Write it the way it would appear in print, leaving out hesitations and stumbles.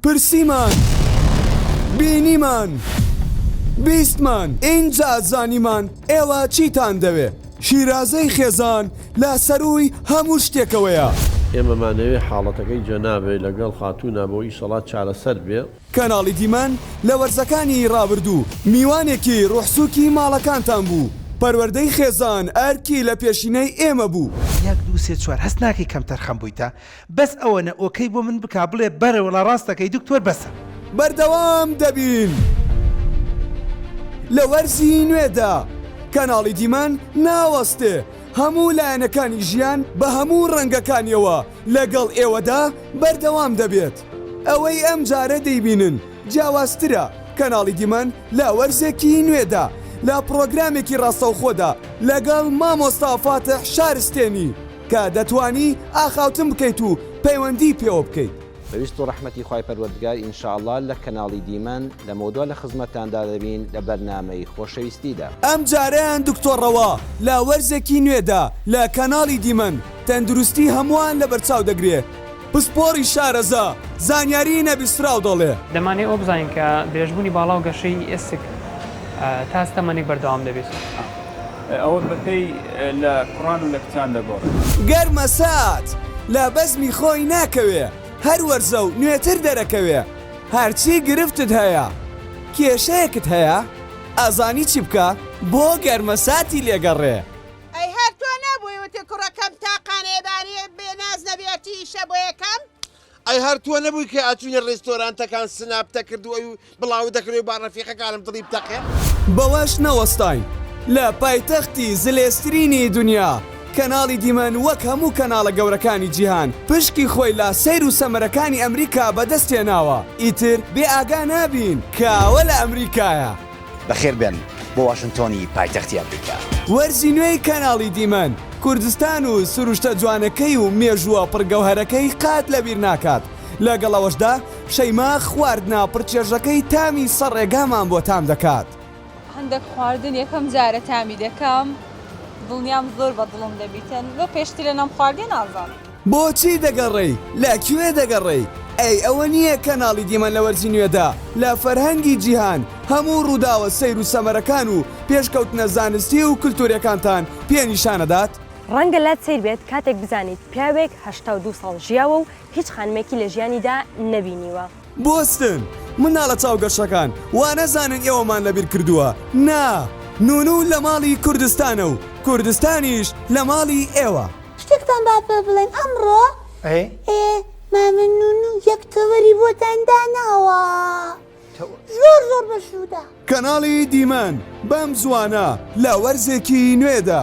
پرسیمان، بینیمان، بیستمان، ئینجا زانیمان ئێوە چیتان دەوێ. شیرازەی خێزان لە سەرووی هەموو شتێکەوەیە. ئێمەمانەوێ حاڵەتەکەی جەنابێ لەگەڵ خاتوونا بۆ ئیشەڵا چارەسەر بێ. کەناڵی دیمەن لە وەرزەکانی ڕابردوو میوانێکی ڕوحسوکی ماڵەکانتان بوو، پەروەردەی خێزان ئەرکی لە پێشینەی ئێمە بوو. یەک دوو سێ چوار هەست ناکەی کەمتەرخەم بوویتە بەس ئەوەنە okay بۆ من بکا بڵێ بەرە وەڵا ڕاست دەکەی دکتۆر بەسە. بەردەوام دەبین لە وەرزی نوێدا کەناڵی دیمەن ناوەستێ هەموو لایەنەکانی ژیان بە هەموو ڕەنگەکانیەوە لەگەڵ ئێوەدا بەردەوام دەبێت. ئەوەی ئەم جارە دەیبینن جیاوازترە، کەناڵی دیمەن لە وەرزێکی نوێدا لە پڕۆگرامێکی ڕاستەوخۆدا لەگەڵ مامۆستا فاتح شارستێنی کە دەتوانی ئاخاوتن بکەیت و پەیوەندی پێوە بکەیت. بە ویست و ڕەحمەتی خوای پەروەردگار ان شاء اللە لە کەناڵی دیمەن لەمەودوا لە خزمەتتاندا دەبین لە بەرنامەی خۆشەویستیدا. ئەمجارەیان دکتۆر ڕەوا لە وەرزێکی نوێدا لە کەناڵی دیمەن تەندروستی هەمووان لەبەرچاو دەگرێ، پسپۆڕی شارەزا زانیاری نەبیستراو دەڵێ. دەمانەوێت ئەوە بزانین کە درێژبوونی باڵا و گەشەی ئێسک تا چ تەمەنێک بەردەوام دەبێت؟ ئەوە بەپێی لە کوڕان و لە کچان دەگۆڕێت. گەرمەسات لە بەزمی خۆی ناکەوێ هەر وەرزە و نوێتر دەرەکەوێ هەرچی گرفتت هەیە کێشەیەکت هەیە ئەزانی چی بکە بۆ گەرمەساتی لێگەڕێ. ئەی هەر تۆ نەبووی وتی کوڕەکەم تاقانەیە بانێ بێ ناز نەبێ ئەچی ئیشە بۆ یەکەم. ئەی هەر تۆ نەبووی کە ئەچوینە ڕێستۆرانتەکان سناپ تەکرد و ئەوی بڵاوت دەکردەوە با ڕەفیقەکانم دڵی بتەقێ؟ بەوەش نەوەستاین، لە پایتەختی زلێزترینی دونیا، کەناڵی دیمەن وەک هەموو کەناڵە گەورەکانی جیهان پشکی خۆی لە سەیر و سەمەرەکانی ئەمریکا بەدەست هێناوە، ئیتر بێ ئاگا نابین کە ئەوە لە ئەمریکایە. بەخێر بێن بۆ واشنتۆنی پایتەختی ئەمریکا. وەرزی نوێی کەناڵی دیمەن، کوردستان و سروشتە جوانەکەی و مێژووە پڕ گەوهەرەکەی قات لەبیر ناکات، لەگەڵ ئەوەشدا شەیما خواردنە پڕ چێژەکەی تامی سەر ڕێگامان بۆ تام دەکات. هەندەک خواردن یەکەم جارە تامی دەکەم دڵنیام زۆر بە دڵم دەبیتن لۆ پێشترە نەم خواردیە نازانم. بۆچی دەگەڕێی؟ لە کوێ دەگەڕێی؟ ئەی ئەوە نییە کەناڵی دیمەن لە وەرزی نوێدا لە فەرهەنگی جیهان هەموو ڕووداوە سەیر و سەمەرەکان و پێشکەوتنە زانستی و کلتوریەکانتان پێ نیشانەدات؟ ڕەنگە لات سەیر بێت کاتێک بزانیت پیاوێک 82 ساڵ ژیاوە و هیچ خانمێکی لە ژیانیدا نەبینیوە. بوەستن منداڵە چاوگەشەکان، وانەزانن ئێوەمان لەبیر کردووە، نا، نونو لە ماڵی کوردستانە و کوردستانیش لە ماڵی ئێوە. شتێکتان با پێ بڵێم ئەمڕۆ ئێ مامە نونو یەک تەوەری بۆتان داناوە زۆر زۆر بەسوودە. کەناڵی دیمەن بەم زووانە لە وەرزێکی نوێدا.